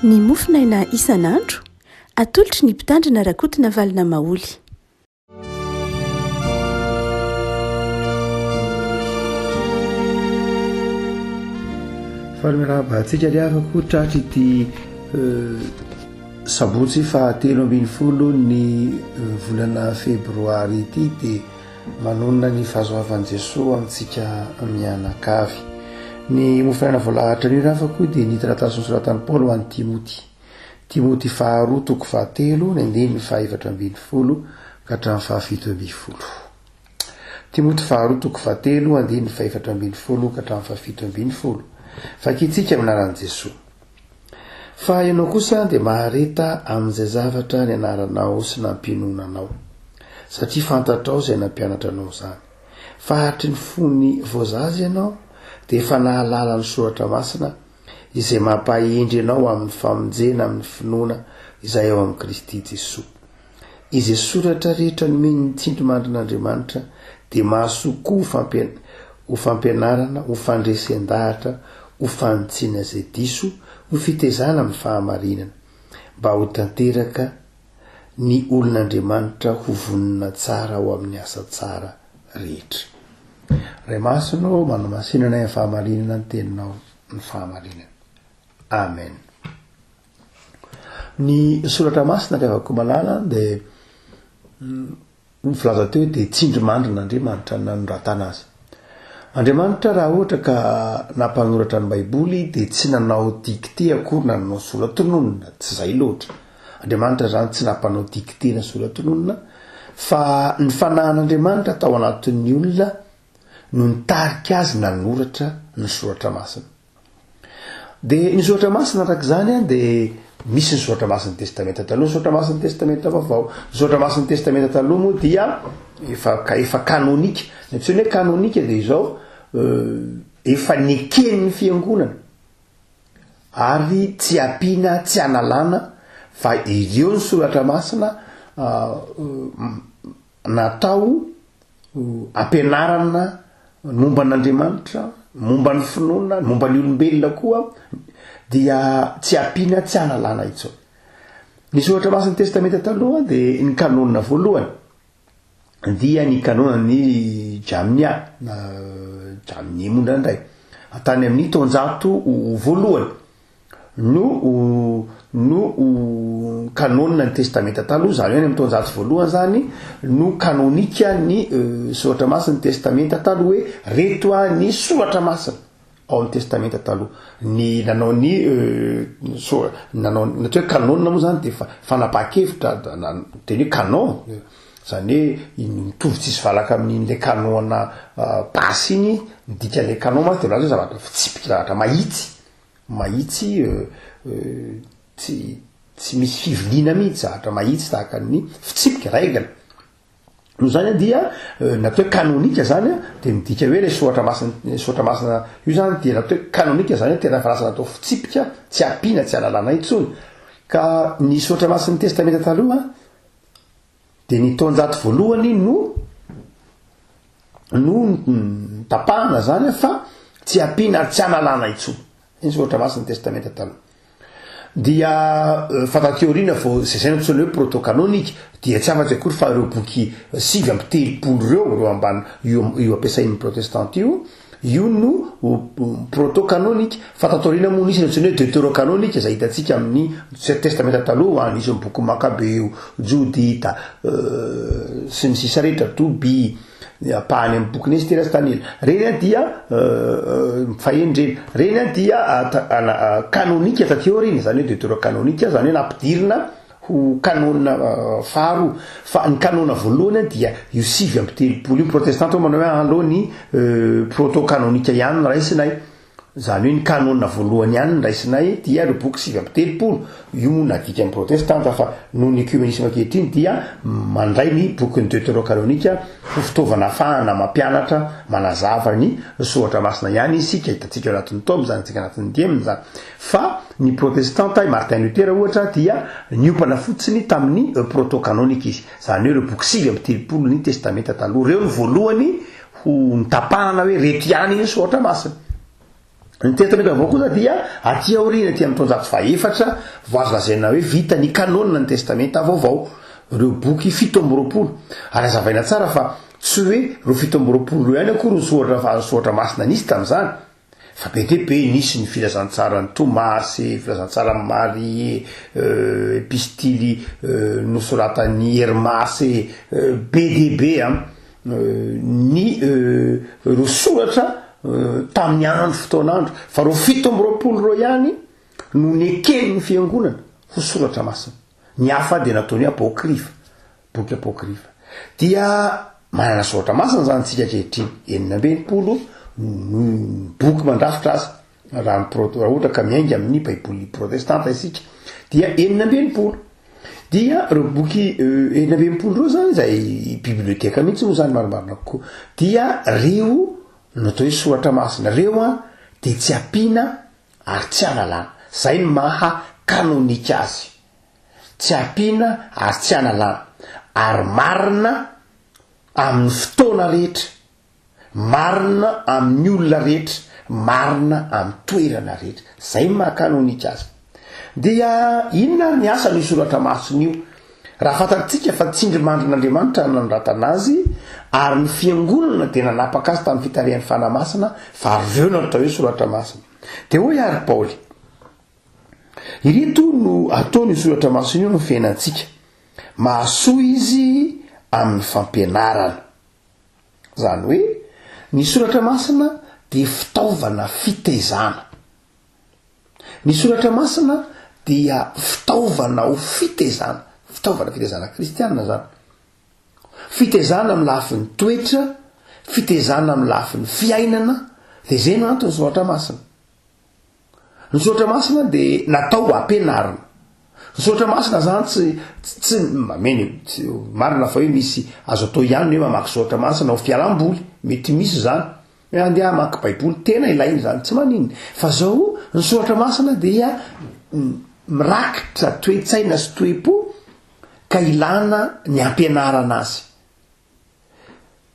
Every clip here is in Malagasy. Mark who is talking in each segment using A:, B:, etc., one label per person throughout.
A: Ny mofonaina isan'andro, atolotry ny Mpitandrina Rakotonavalona Maholy.
B: Faly miarahaba antsika ry havako tratry ity sabotsy fahatelo ambin'ny folo ny volana febroary ity dia manonona ny fahasoavan'i Jesoa amintsika mianakavy. Ny mofonaina voalahatra anio ry havako dia ny taratasy nosoratan'i Paoly ho an'i Timoty. Timoty faharoa toko fahatelo ny andininy fahaefatra ambin'ny folo ka hatramin'ny faha-17. Timoty faharoa toko fahatelo andininy faha-14 ka hatramin'ny faha-17. Vakintsika amin'ny anaran'i Jesoa. Fa ianao kosa dia mahareta amin'izay zavatra nianaranao sy nampinoana anao, satria fantatrao izay nampianatra anao izany. Fa hatry ny fony vao zaza ianao dia efa nahalala ny Soratra Masina izay mampahendry anao amin'ny famonjena amin'ny finoana izay ao amin'i Kristy Jesoa. Izay soratra rehetra nomen'ny tsindrimandrin'Andriamanitra dia mahasoa koa ho ho fampianarana, ho fandresen-dahatra, ho fanitsiana izay diso, ho fitaizana amin'ny fahamarinana, mba ho tanteraka ny olon'Andriamanitra ho vonona tsara ho amin'ny asa tsara rehetra. Ray Masina ô, manamasina anay amin'ny fahamarinana ny teninao ny fahamarinana. Amen. Ny soratra masina ry havako malala dia ny filaza teo dia tsindrimandrin'Andriamanitra nanoratana azy. Andriamanitra raha ohatra ka nampanoratra ny Baiboly dia tsy nanao dictée akory na nanao sora-tononina, tsy izay loatra. Andriamanitra izany tsy nampanao dictée na sora-tononina fa ny fanahin'Andriamanitra tao anatin'ny olona no nitarika azy nanoratra ny soratra masina. Dia ny soratra masina araka izany dia misy ny soratra masin'ny testamenta taloha, ny soratra masin'ny testamenta vaovao. Ny soratra masin'ny testamenta taloha moa dia efa efa kanonika. Ny antsoina hoe kanonika dia izao efa neken'ny fiangonana ary tsy ampiana tsy analana fa ireo ny soratra masina natao ampianarana ny momba an'Andriamanitra, momba ny finoana, ny momba ny olombelona koa dia tsy ampiana tsy analana intsony. Ny soratra masin'ny testamenta taloha dia ny kanona voalohany dia ny kanonan'i Jamnia na Jamnia moa indraindray tany amin'ny taonjato voalohany. no no kanônina ny Testamenta Taloha, izany hoe any amin'ny taonjato voalohany izany no kanônika ny soratra masin'ny Testamenta Taloha hoe reto a ny soratra masina ao amin'ny Testamenta Taloha. Ny nanao ny so- nanao ny atao hoe kanônina moa izany dia fa- fanapahan-kevitra na teny hoe canon, izany hoe iny mitovy tsisy valaka amin'iny le canon ana basy iny, ny dikan'ilay canon mantsy dia milaza hoe zavatra fitsipika, zavatra mahitsy. Mahitsy tsy tsy misy fiviliana mihitsy, zavatra mahitsy tahaka ny fitsipika, règle. Noho izany dia ny atao hoe kanonika zany dia midika hoe ilay soratra masina, soratra masina io zany dia natao hoe kanonika zany hoe tena efa lasa natao fitsipika, tsy ampiana, tsy alalana intsony. Ka ny soratra masin'ny testamenta taloha Dia ny taonjato voalohany no no tapahana zany fa tsy ampiana ary tsy analana intsony. Iny soratra masina testamenta taloha. Dia eh, fa taty aoriana vao izay zay no antsoina hoe proto-canonique dia tsy afa-tsy akory fa ireo boky 39 ireo, ireo ambany io io ampiasain'ny protestanta io, Io no proto-canonique, fa tato aoriana moa nisy ny antsoina hoe deutérocanonique izay hitantsika amin'ny Testamenta Taloha, nisy ny boky Makabeo, Jodita, sy ny sisa rehetra, Tobia, ny ampahany amin'ny bokin'i Estera sy Daniela. Ireny dia fahendrena. Ireny dia canonique taty aoriana, izany hoe deutérocanonique, izany hoe nampidirina ho kanona faharoa, fa ny kanona voalohany dia io 39 io, ny protestanta moa manao hoe aleo ny proto-kanonika ihany no raisinay, izany hoe ny kanona voalohany ihany no raisinay dia ireo boky 39, io moa nadikan'ny protestanta fa noho ny ecumenisme ankehitriny dia mandray ny bokin'ny deuterokanonika ho fitaovana ahafahana mampianatra manazava ny soratra masina ihany isika, hitantsika ao anatin'ny tome izany, hitantsika anatin'ny diemina izany. Fa ny protestanta, i Martin Luther ohatra, dia niompana fotsiny tamin'ny proto-canonique izy. Izany hoe ireo boky 39 ny Testamenta Taloha. Ireo no voalohany ho notapahana hoe ireto ihany ny Soratra Masina. Ny Testamenta Vaovao kosa dia aty aoriana, aty amin'ny taonjato fahefatra, vao azo lazaina hoe vita ny kanôna ny Testamenta Vaovao, ireo boky 27. Ary hazavaina tsara fa tsy hoe ireo 27 ireo ihany akory no soratra soratra masina nisy tamin'izany, fa be dia be, nisy ny Filazantsaran'i Tomasy, Filazantsaran'i Maria, Epistily nosoratan'i Hermasy, be dia be an! ny ireo soratra tamin'ny andro fotoan'andro, fa ireo 27 ireo ihany no neken'ny fiangonana ho soratra masina. Ny hafa dia nataony hoe apokrifa, boky apokrifa. Dia manana soratra masina izany tsika ankehitriny, 66 no boky mandrafitra azy, raha ny pro- raha ohatra ka miainga amin'ny baiboly protestanta isika dia 66. Dia ireo boky 66 ireo zany izay biblioteka mihitsy moa zany marimarina kokoa, dia reo no atao hoe soratra masina, reo an dia tsy ampiana ary tsy analana, zay no maha kanonika azy, tsy ampiana ary tsy analana, ary marina amin'ny fotoana rehetra. Marina amin'ny olona rehetra, marina amin'ny toerana rehetra. Zay ny maha kanonika azy. Dia inona ary ny asan'io soratra masina io? Raha fantatsika fa tsindrimandrin'Andriamanitra no nanoratana azy, ary ny fiangonana dia nanapaka azy tamin'ny fitarihan'ny Fanahy Masina, fa avy eo no atao hoe soratra masina. Dia hoy ary Paoly, Ireto no ataon'io soratra masina io amin'ny fiainantsika. Mahasoa izy amin'ny fampianarana. Izany hoe, ny soratra masina dia fitaovana fitaizana. Ny soratra masina dia fitaovana ho fitaizana, fitaovana fitaizana kristiana izany. Fitaizana amin'ny lafiny toetra, fitaizana amin'ny lafiny fiainana, dia izay no anton'ny soratra masina. Ny soratra masina dia natao hampianarina. Ny soratra masina zany tsy tsy mameno tsy marina fa hoe misy azo atao ihany ny hoe mamaky soratra masina ho fialam-boly, mety misy zany. Hoe andeha hamaky baiboly, tena ilaina izany, tsy maninona. Fa zao ny soratra masina dia mirakitra toe-tsaina sy toe-po ka ilana ny hampianarana azy.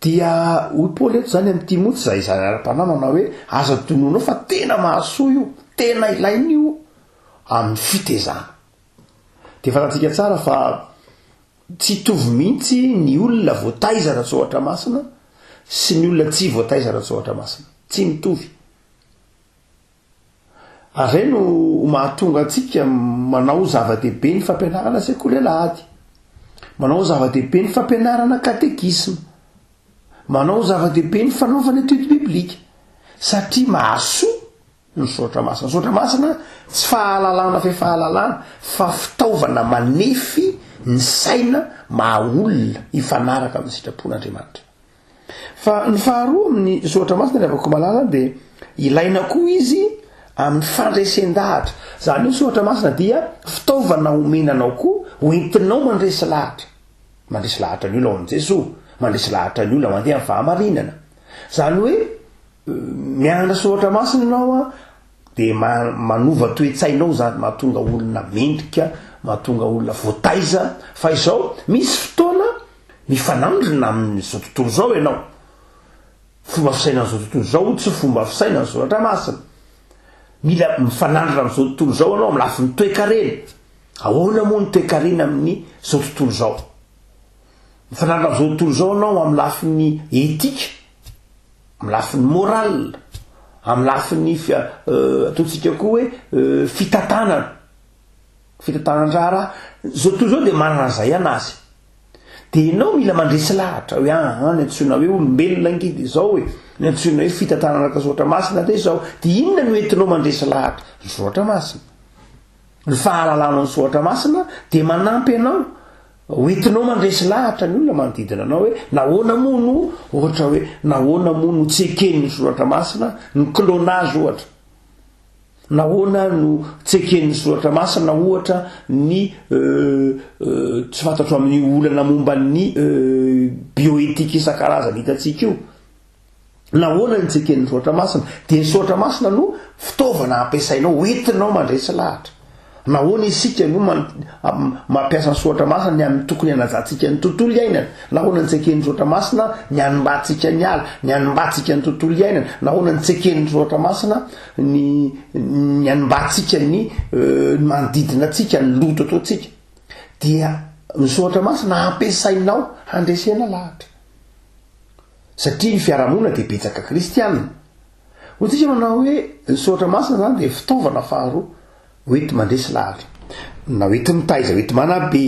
B: Dia hoy Paoly eto izany amin'i Timoty izay izany ara-panahy manao hoe aza adinoinao fa tena mahasoa io, tena ilaina io amin'ny fitezana. Dia fantatsika tsara fa tsy hitovy mihitsy ny olona voataiza ara-tsoratra masina sy ny olona tsy voataiza ara-tsoratra masina. Tsy mitovy. Ary izay no mahatonga antsika manao zava-dehibe ny fampianarana sekoly alahady, manao zava-dehibe ny fampianarana katekisma, manao zava-dehibe ny fanaovana étude biblique, satria mahasoa ny soratra masina. Ny soratra masina tsy fahalalana fe fahalalana fa fitaovana manefy ny saina maha olona hifanaraka amin'ny sitrapon'Andriamanitra. Fa ny faharoa amin'ny soratra masina ry havako malala dia ilaina koa izy amin'ny fandresen-dahatra. Izany hoe ny soratra masina dia fitaovana omena anao koa ho entinao mandresy lahatra. Mandresy lahatra ny olona ho amin'i Jesoa, mandresy lahatra ny olona mandeha amin'ny fahamarinana. Izany hoe mianatra soratra masina ianao an, dia manova toe-tsainao izany, mahatonga olona mendrika, mahatonga olona voataiza. Fa izao, misy fotoana Mifanandrina amin'izao tontolo izao ianao. Fomba fisainan'izao tontolo izao tsy fomba fisainan'ny soratra masina. Mila mifanandrina amin'izao tontolo izao ianao amin'ny lafiny toekarena. Ahoana moa ny toekarena amin'izao tontolo izao? Mifanandrina amin'izao tontolo izao ianao amin'ny lafiny etika, amin'ny lafiny moral, amin'ny lafiny ataontsika koa hoe fitantanana, fitantanan-draharaha. Izao tontolo izao dia manana an'izay anazy. Dia ianao mila mandresy lahatra hoe aa ny antsoina hoe olombelona ange dia izao e, ny antsoina hoe fitantanana araka soratra masina dia izao. Dia inona no entinao mandresy lahatra? Ny soratra masina. Ny fahalalanao ny soratra masina dia manampy anao ho entinao mandresy lahatra ny olona manodidina anao hoe nahoana moa no ohatra hoe nahoana moa no tsy eken'ny soratra masina ny clonage ohatra. Nahoana no tsy eken'ny Soratra Masina, ohatra, ny tsy fantatro amin'ny olana momba ny bioéthique isan-karazany hitantsika io? Nahoana no tsy eken'ny Soratra Masina? Dia ny Soratra Masina no fitaovana ampiasainao, hoentinao mandresy lahatra. Nahoana isika no mampiasa ny soratra masina ny amin'ny tokony hanajantsika ny tontolo iainana? Nahoana no tsy eken'ny soratra masina ny hanimbantsika ny ala, ny hanimbantsika ny tontolo iainana? Nahoana no tsy eken'ny soratra masina ny ny hanimbantsika ny ny manodidina antsika, ny loto ataontsika? Dia ny soratra masina ampiasainao handresena lahatra. Satria ny fiarahamonina dia betsaka kristiana. Hoy tsika manao hoe ny soratra masina zany dia fitaovana faharoa hoenti-mandresy lahatra na hoenti-mitaiza, hoenti-manabe.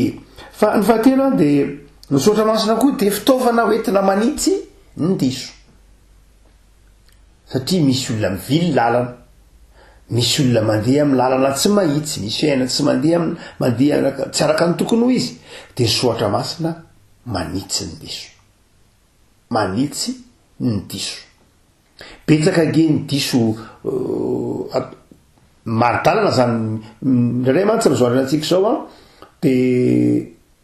B: Fa ny fahatelo an dia ny soratra masina koa dia fitaovana hoentina manitsy ny diso. Satria misy olona mivily lalana, misy olona mandeha amin'ny lalana tsy mahitsy, misy fiainana tsy mandeha amin'ny mandeha araka tsy araka ny tokony ho izy, dia ny soratra masina manitsy ny diso. Manitsy ny diso. Betsaka ange ny diso mari-dalana zany, indraindray mantsy amin'izao andronantsika izao an, de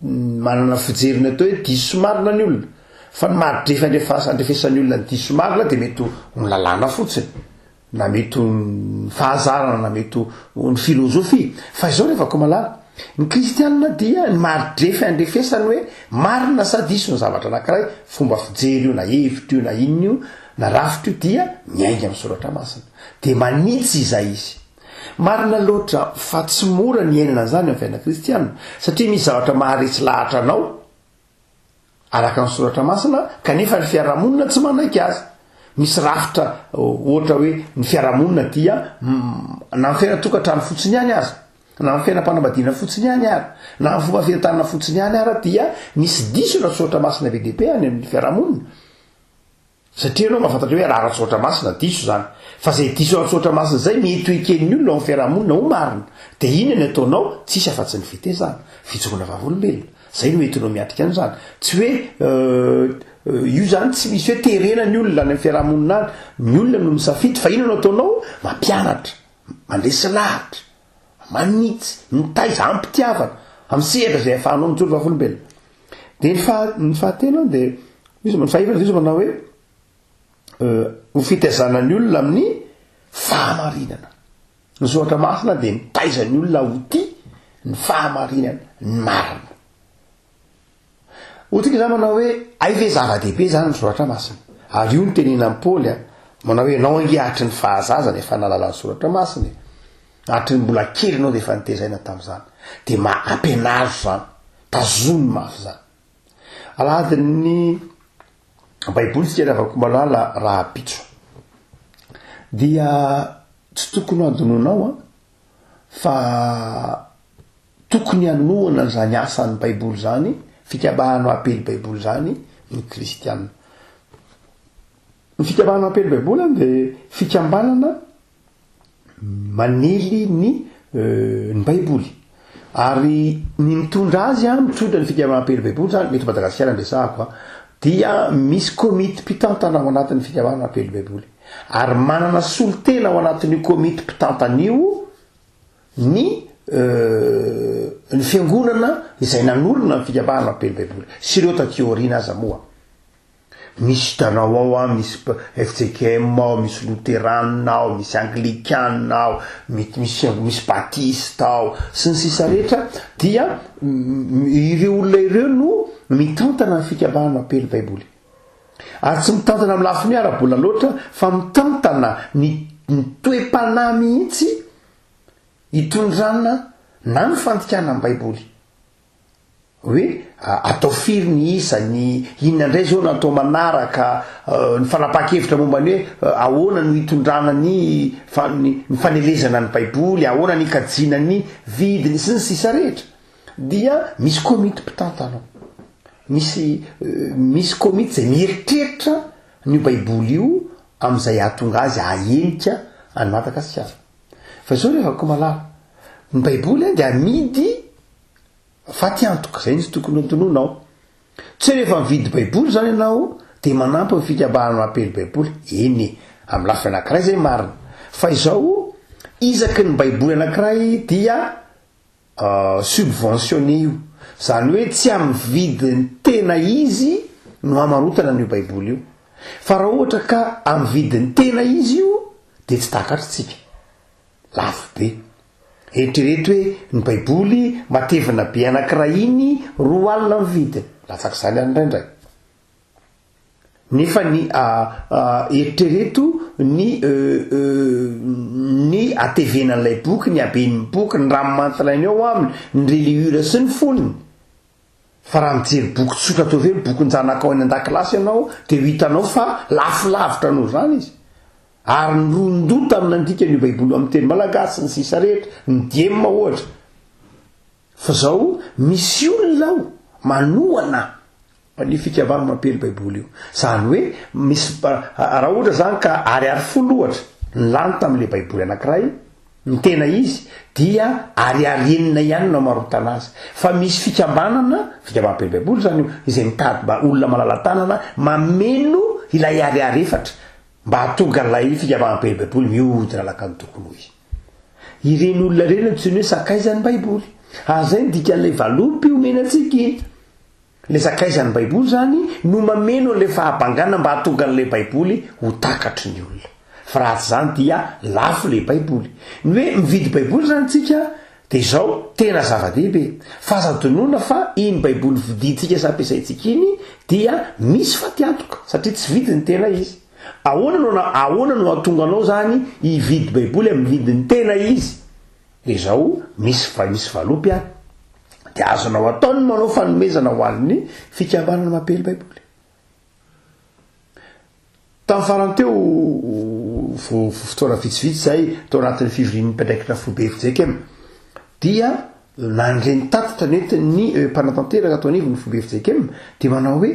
B: manana fijery ny atao hoe diso sy marina ny olona, fa ny mari-drefy andrefasa- andrefesan'ny olona ny diso sy marina de mety ho ny lalàna fotsiny. na mety ho ny fahazarana na mety ho ny filozofia, fa izao rehefa koa malala, ny kristianina dia ny mari-drefy andrefesany hoe marina sa diso ny zavatra anankiray, fomba fijery io na hevitra io na inona io na rafitra io dia miainga amin'ny soratra masina, dia manitsy izay izy. Marina loatra fa tsy mora ny iainana an'izany amin'ny fiainana kristianina, satria misy zavatra maharesy lahatra anao, araka ny soratra masina kanefa ny fiarahamonina tsy manaiky azy. Misy rafitra ohatra hoe ny fiarahamonina dia na ny fiainan-tokantrano fotsiny ihany aza, na ny fiainam-panambadiana fotsiny ihany ara, na ny fomba fientanana fotsiny ihany ara dia misy diso na soratra masina be dia be any amin'ny fiarahamonina. Satria ianao mahafantatra hoe raha ara-tsoratra masina diso izany. Fa izay diso ara-tsoratra masina izay mety ho eken'ny olona ao amin'ny fiarahamonina ho marina. Dia inona ny ataonao? Tsisy afa-tsy ny fitezana, fijoroana vavolombelona. Izay no entinao miatrika an'izany. Tsy hoe io izany tsy misy hoe terena ny olona any amin'ny fiarahamonina any. Ny olona no misafidy. Fa inona no ataonao? Mampianatra, mandresy lahatra, manitsy, mitaiza am-pitiavana, amin'ny sehatra izay ahafahanao mijoro vavolombelona. Dia ny faha, ny fahatelo dia, izy, ny fahefatra dia izy manao hoe, ho fitaizana ny olona amin'ny fahamarinana. Ny soratra masina dia mitaiza ny olona ho tia ny fahamarinana, ny marina. Hoy tsika izany manao hoe, hay ve zava-dehibe izany ny soratra masina? Ary io no tenenan'i Paoly a, manao hoe ianao ange hatry ny fahazazana efa nahalala ny soratra masina e. Hatry ny mbola kely ianao dia efa nitezaina tamin'izany. Dia ma ampianaro izany. Tazomy mafy izany. Alahadin'ny Baiboly tsika ry havako malala rahampitso. Dia tsy tokony ho adinoinao an, fa tokony hanohana an'izany asan'ny Baiboly izany, fikabahanao apely Baiboly izany ny kristiana. Ny fikabahanao apely Baiboly an dia fikambanana Manely ny ny baiboly. Ary ny mitondra azy an, mitondra ny fikambanam-pelo baiboly zany, eto Madagasikara no resahako an, dia misy komity mpitantana ao anatin'ny fikambanana mpelo baiboly. Ary manana solontena ao anatin'io komity mpitantana io ny ny fiangonana izay nanorina ny fikambanana mpelo baiboly. Sy ireo taty aoriana aza moa. Misy hitanao ao an, misy fjkm ao, misy loterana ao, misy anglikana ao, mety misy fiango- misy batista ao, sy ny sisa rehetra, dia ireo olona ireo no mitantana ny fikambanana mpely baiboly. Ary tsy mitantana amin'ny lafiny ara-bola loatra fa mitantana ny ny toe-panahy mihitsy hitondrana na ny fandikana ny baiboly. Hoe atao firy ny isa, ny inona indray izao no atao manaraka, ny fanapahan-kevitra momba ny hoe ahoana no hitondrana ny ny fanelezana ny baiboly, ahoana ny hikajiana ny vidiny sy ny sisa rehetra. Dia misy komity mpitantana ao. Misy misy komity izay mieritreritra an'io baiboly io amin'izay hahatonga azy hahenika an'i Madagasikara. Fa izao ry havako malala, ny baiboly dia amidy Faty antoka, izay no tokony hotononao. Tsy hoe rehefa mividy Baiboly izany ianao dia manampy ny fikambanana mampely Baiboly. Eny e, amin'ny lafiny anankiray izay marina. Fa izao, isaky ny Baiboly anankiray dia subventionné io. Izany hoe tsy amin'ny vidiny tena izy no hamarotana an'io Baiboly io. Fa raha ohatra ka amin'ny vidiny tena izy io dia tsy takatritsika. Lafo be. Eritrereto hoe ny Baiboly matevina be anankiray iny 20 ny vidiny, latsak'izany ary indraindray. Nefa ny eritrereto ny ny hatevenan'ilay boky, ny haben'ny boky, ny ranomantilainy ao aminy, ny reliure sy ny fonony. Fa raha mijery boky tsotra toy ireny bokin-janakao any an-dakilasy ianao dia ho hitanao fa lafo lavitra noho izany izy. Ary niron-doha tamin'ny nandika an'io Baiboly io amin'ny teny malagasy sy ny sisa rehetra, ny Diem ohatra. Fa izao misy olona ao manohana an'io fikambanana mampiely Baiboly io. Izany hoe misy raha ohatra izany ka ariary folo ohatra ny lany tamin'ilay Baiboly anankiray, Ny tena izy dia ariary enina ihany no amarotana azy. Fa misy fikambanana, fikambanam-peno baiboly izany io, izay mitady mba olona malala-tanana mameno ilay ariary efatra mba hahatonga an'ilay fikambanam-peno baiboly mihodina alaka ny tokony ho izy. Ireny olona ireny no antsoiny hoe sakaizan'ny baiboly. Ary izay no dikan'ilay valopy omena antsika iny. Ilay sakaizan'ny Baiboly izany no mameno an'ilay fahabangana mba hahatonga an'ilay Baiboly ho takatry ny olona. Fa raha tsy izany dia lafo ilay Baiboly. Ny hoe mividy Baiboly izany tsika dia izao, tena zava-dehibe. Fa aza adinoina fa iny Baiboly vidintsika sy ampiasaintsika iny dia misy fatiantoka satria tsy vidy ny tena izy. Ahoana no ahoana no hahatonga anao izany hividy Baiboly amin'ny vidiny tena izy? Dia izao, misy va misy valopy any. Dia azonao atao ny manao fanomezana ho an'ny fikambanana mampiely Baiboly. Tamin'ny farany teo, vao fotoana vitsivitsy izay, tao anatin'ny fivorian'ny mpiandraikitra foibe fjkm, dia nandre ny tatitra nentin'ny mpanatanteraka tao anivon'ny foibe fjkm, dia manao hoe,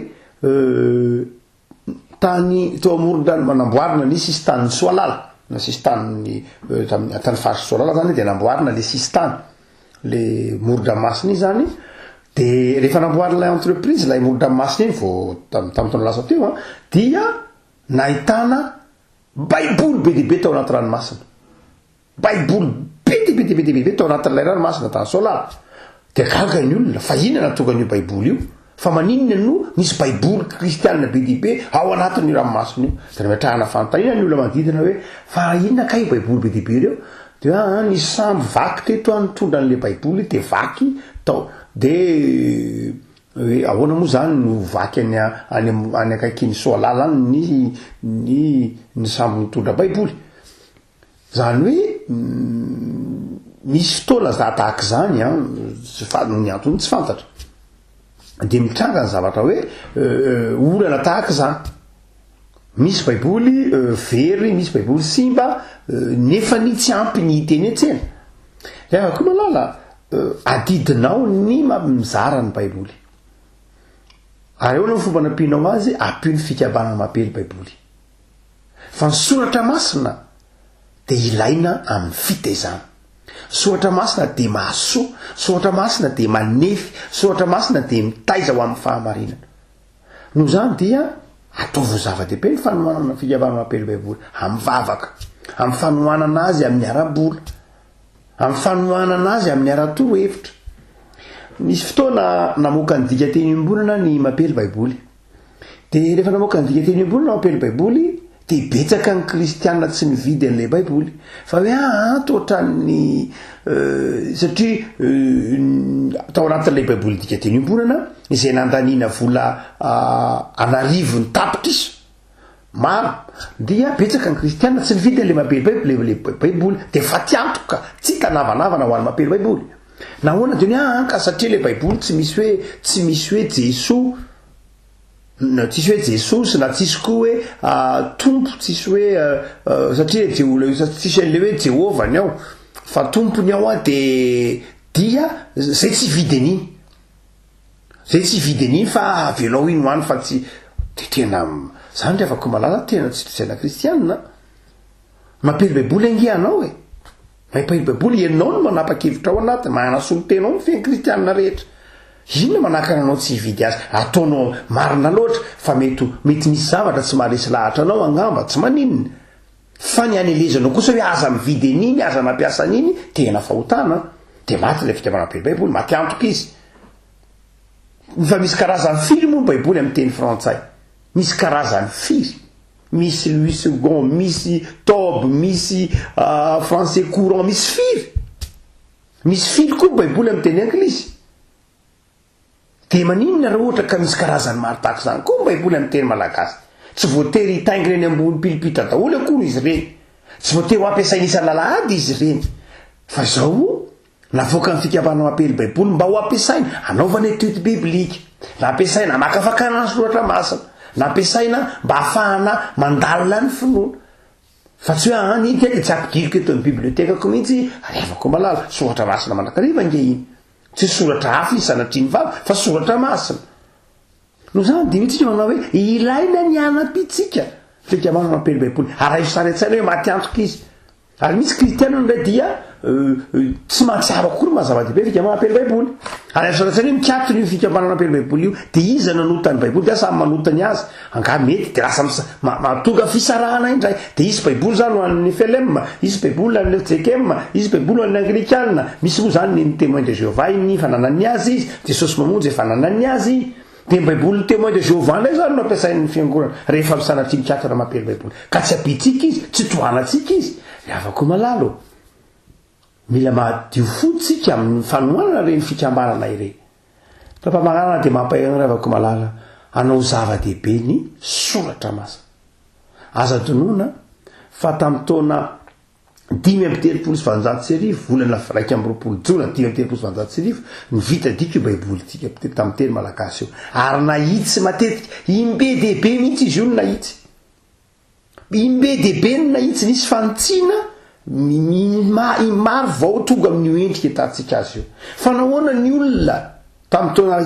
B: Tany teo amoron-drano namboarina ny sisin-tanin'i Soalala, na sisin-tanin'ny tamin'ny tany faritr'i Soalala zany dia namboarina le sisin-tany, le moron-dranomasina iny zany, de rehefa namboarin'ilay entreprise ilay moron-dranomasina iny vao tam- tamin'ny taona lasa teo an, dia nahitana baiboly be dia be tao anaty ranomasina. Baiboly be dia be dia be dia be be tao anatin'ilay ranomasina tany Soalala. Dia gaga ny olona, fa inona nahatonga an'io Baiboly io? Fa maninona no misy Baiboly kristianina be dia be ao anatin'io ranomasina io? Dia nametrahana fanontaniana ny olona manodidina hoe, fa inona kay io Baiboly be dia be ireo? Dia hoe, aa, nisy sambo vaky teto an, nitondra an'ilay Baiboly dia vaky tao. Dia hoe ahoana moa izany no vaky any any any akaikin'i Soalala any ny ny ny sambo nitondra Baiboly? Izany hoe misy fotoana za tahaka izany an, tsy fa- ny antony tsy fantatra, de mitranga ny zavatra hoe olana tahaka izany, misy baiboly very, misy baiboly simba, nefany tsy ampy ny hita eny an-tsena. Ry havako malala, adidinao ny mizara ny baiboly. Ary ahoana ny fomba anampianao azy? Ampio ny fikambanana mampiely baiboly. Fa ny soratra masina dia ilaina amin'ny fitaizana. Soratra masina dia mahasoa, soratra masina dia manefy, soratra masina dia mitaiza ho amin'ny fahamarinana. Noho izany dia ataovy ho zava-dehibe ny fanohanana ny fikambanana mampiely Baiboly amin'ny vavaka, amin'ny fanohanana azy amin'ny ara-bola, amin'ny fanohanana azy amin'ny ara-torohevitra. Nisy fotoana namoaka ny dikanteny iombonana ny mampiely Baiboly. Dia rehefa namoaka ny dikanteny iombonana ao am-pelo Baiboly, dia betsaka ny kristiana tsy nividy an'ilay Baiboly. Fa hoe aa toa ohatran'ny satria tao anatin'ilay Baiboly dikanteny iombonana, izay nandaniana vola an'arivony tapitrisa maro, dia betsaka ny kristiana tsy nividy an'ilay mampely Baiboly, ilay Baiboly. Dia fatiantoka tsy hita navanavana ho an'ny mampely Baiboly. Nahoana? Dia ny aa ka satria ilay Baiboly tsy misy hoe, tsy misy hoe Jesoa. Na tsisy hoe Jesosy na tsisy koa hoe Tompo, tsisy hoe satria Jeho- tsisy an'le hoe Jehovah ny ao fa Tompo ny ao an de dia zay tsy hividy an'iny, zay tsy hividy an'iny fa avelao iny ho any fa tsy de tena zany ry havako malala tena tsy tena kristianina an! Mampiely baiboly ange ianao e! Mampahery Baiboly, ianao no manapa-kevitra ao anatiny, manana solontena ao mifehy ny kristianina rehetra. Inona manakana anao tsy hividy azy? Ataonao marina loatra fa mety ho mety misy zavatra tsy maharesy lahatra anao angamba, tsy maninona. Fa ny anelezanao kosa hoe aza mividy an'iny, aza mampiasa an'iny, tena fahotana an! Dia maty ilay fitiavana be Baiboly, maty antoka izy. Fa misy karazany firy moa ny Baiboly amin'ny teny frantsay? Misy karazany firy? Misy Louis Segond, misy Tob, misy français courant, misy firy? Misy firy koa ny Baiboly amin'ny teny anglisy? Dia maninona raha ohatra ka misy karazany maro tahaka izany koa ny Baiboly amin'ny teny malagasy? Tsy voatery hitaingina eny ambony pilipitra daholo akory izy ireny. Tsy voatery ho ampiasaina isan'alahady izy ireny. Fa izao, navoakan'ny Fikambanana Mampiely Baiboly mba ho ampiasaina hanaovana étude biblique, na ampiasaina hamakafakana ny soratra masina, na ampiasaina mba hahafahana mandalina ny finoana. Fa tsy hoe any iny kay dia tsy ampidiriko eto amin'ny bibliothèque-ko mihitsy, ry havako malala, soratra masina mandrakariva ange iny. Tsy soratra hafa izy sanatria ny vava fa soratra masina. Noho izany dia hoy tsika manao hoe ilaina ny hanampiantsika fikambanana mampely baiboly. Araiso sary an-tsaina hoe maty antoka izy. Ary misy kristiana indray dia tsy mahatsiaro akory maha zava-dehibe fikambanana mampely baiboly. Araiso sary an-tsaina hoe mikatona io fikambanana mampely baiboly io dia iza nanota ny baiboly dia samy manota ny azy. Angaha mety dia lasa mahatonga fisarahana indray. Dia hisy baiboly izany ho an'ny FLM, hisy baiboly ho an'ny fjkm, hisy baiboly ho an'ny anglikana. Misy moa izany ny Témoin de Jéhovah iny efa nanana ny azy izy, Jesosy Mamonjy efa nanana ny azy iny. Dia ny baibolin'ny Témoin de Jéhovah indray izany no ampiasain'ny fiangonana rehefa sanatria mikatona mampiely baiboly. Ka tsy ampiantsika izy, tsy tohanantsika izy. Ry havako malala ô, mila madio fo tsika amin'ny fanohanana ireny fikambanana ireny. Fampamanarana dia mampahery anareo havako malala hanao zava-dehibe ny soratra masina. Aza adinoina fa tamin'ny taona 1835, volana 21 jona 1835, no vita dika io Baibolintsika tamin'ny teny malagasy io. Ary nahitsy matetika, imbe dia be mihitsy izy io no nahitsy. Imbe dia be no nahitsy, nisy fanitsiana maro vao tonga amin'io endrika ahitantsika azy io. Fa nahoana ny olona tamin'ny taona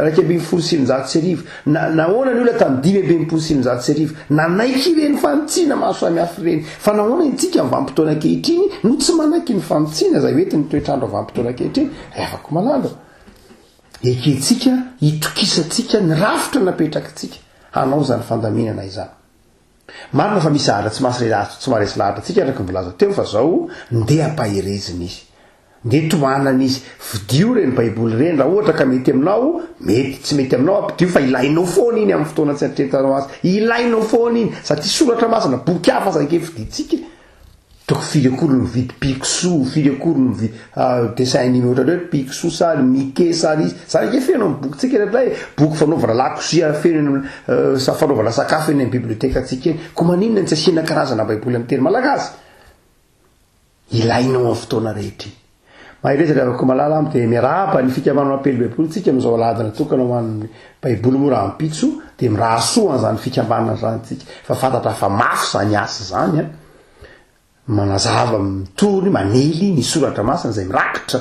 B: 1911, na, nahoana ny olona tamin'ny 1965 nanaiky ireny fanitsiana maro samihafa ireny? Fa nahoana isika amin'ny vanim-potoana ankehitriny no tsy manaiky ny fanitsiana izay hoentin'ny toetr'andro vanim-potoana ankehitriny? Ry havako malala, ekentsika, itokisantsika ny rafitra napetrakitsika. hanao izany fandaminana izany. Marina fa misy zavatra tsy maharesy tsy maharesy lahatra antsika araka ny voalaza teo fa zao ndeha ampaherezina izy. Ndeha tohanana izy. Vidio ireny baiboly ireny raha ohatra ka mety aminao, mety, tsy mety aminao ampidio fa ilainao foana iny amin'ny fotoana tsy eritreretanao azy. Ilainao foana iny satria soratra masina, boky hafa aza ange vidintsika e. Toko firy akory no mividy Picsou, firy akory no mividy dessin animé ohatran'ny hoe Picsou sa ry Mickey sa ry iza. Zany ange feno amin'ny bokintsika indraindray e. Boky fanaovana lakozia feno eny amin'ny sa fanaovana sakafo eny amin'ny bibliotekantsika eny. Koa maninona no tsy asiana karazana baiboly amin'ny teny malagasy? Ilainao amin'ny fotoana rehetra iny. Mahereza ry havako malala amiko dia miarahaba ny fikambanana mampely baiboly tsika amin'izao alahady natokana ho an'ny baiboly moa rahampitso dia mirary soa an'izany fikambanana izany tsika fa fantatra fa mafy izany asa izany an manazava mitory manely ny soratra masina izay mirakitra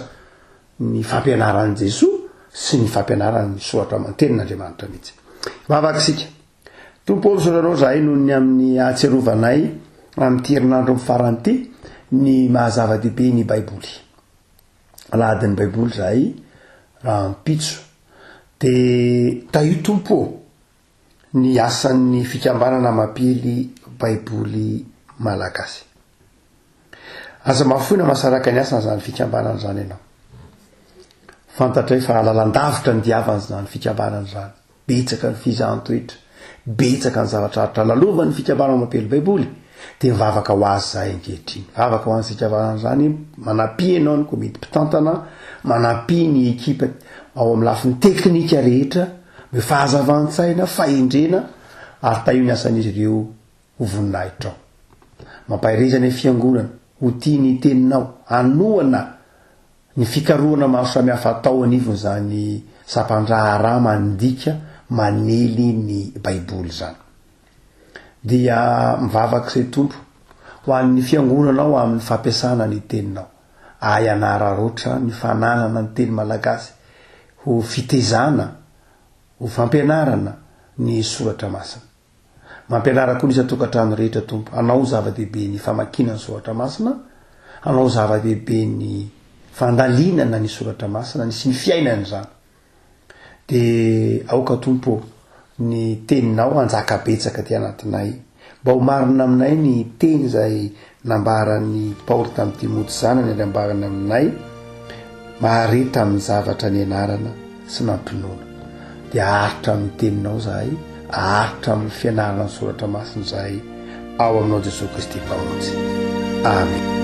B: ny fampianaran'i Jesoa sy ny fampianaran'ny soratra aman-tenin'Andriamanitra mihitsy. Vavaka isika. Tompo ô, misaotra Anao izahay noho ny amin'ny ahatsiarovanay amin'ity herinandro farany ity ny maha zava-dehibe ny Baiboly. Alahadin'ny Baiboly izahay rahampitso. Dia tahio Tompo ô ny asan'ny fikambanana mampiely Baiboly malagasy. Aza mahafoy na mahasaraka ny asan'izany fikambanana izany ianao. Fantatray fa lalandavitra ny diavan'izany fikambanana izany. Betsaka ny fizahan-toetra, betsaka ny zavatra aritra lalovan'ny fikambanana mampiely Baiboly, dia mivavaka ho azy izahay ankehitriny. Mivavaka ho an'ny fikambanana izany, manampia ianao ny komity mpitantana, manampia ny ekipa ao amin'ny lafiny teknika rehetra, omeo fahazavan-tsaina, fahendrena, ary tahio ny asan'izy ireo ho voninahitrao. Mampahereza ny fiangonana ho tia ny teninao, hanohana ny fikarohana maro samihafa atao anivon'izany sampan-draharaha mandika manely ny Baiboly izany. Dia mivavaka izay Tompo ho an'ny fiangonanao amin'ny fampiasana ny teninao. Ahy hanararaotra ny fananana ny teny malagasy ho fitezana, ho fampianarana ny soratra masina. Mampianara koa ny isan-tokantrano rehetra Tompo, hanao zava-dehibe ny famakiana ny soratra masina, hanao zava-dehibe ny fandalinana ny soratra masina ny sy ny fiainana izany. Dia aoka Tompo ô, ny teninao hanjaka betsaka aty anatinay, mba ho marina aminay ny teny izay nambaran'i Paoly tamin'i Timoty zanany ary ambarany aminay, Mahareta amin'ny zavatra nianarana sy nampinoana. Dia haharitra amin'ny teninao izahay, haharitra amin'ny fianarana ny soratra masina izahay, ao aminao Jesoa Kristy Mpamonjy. Amen.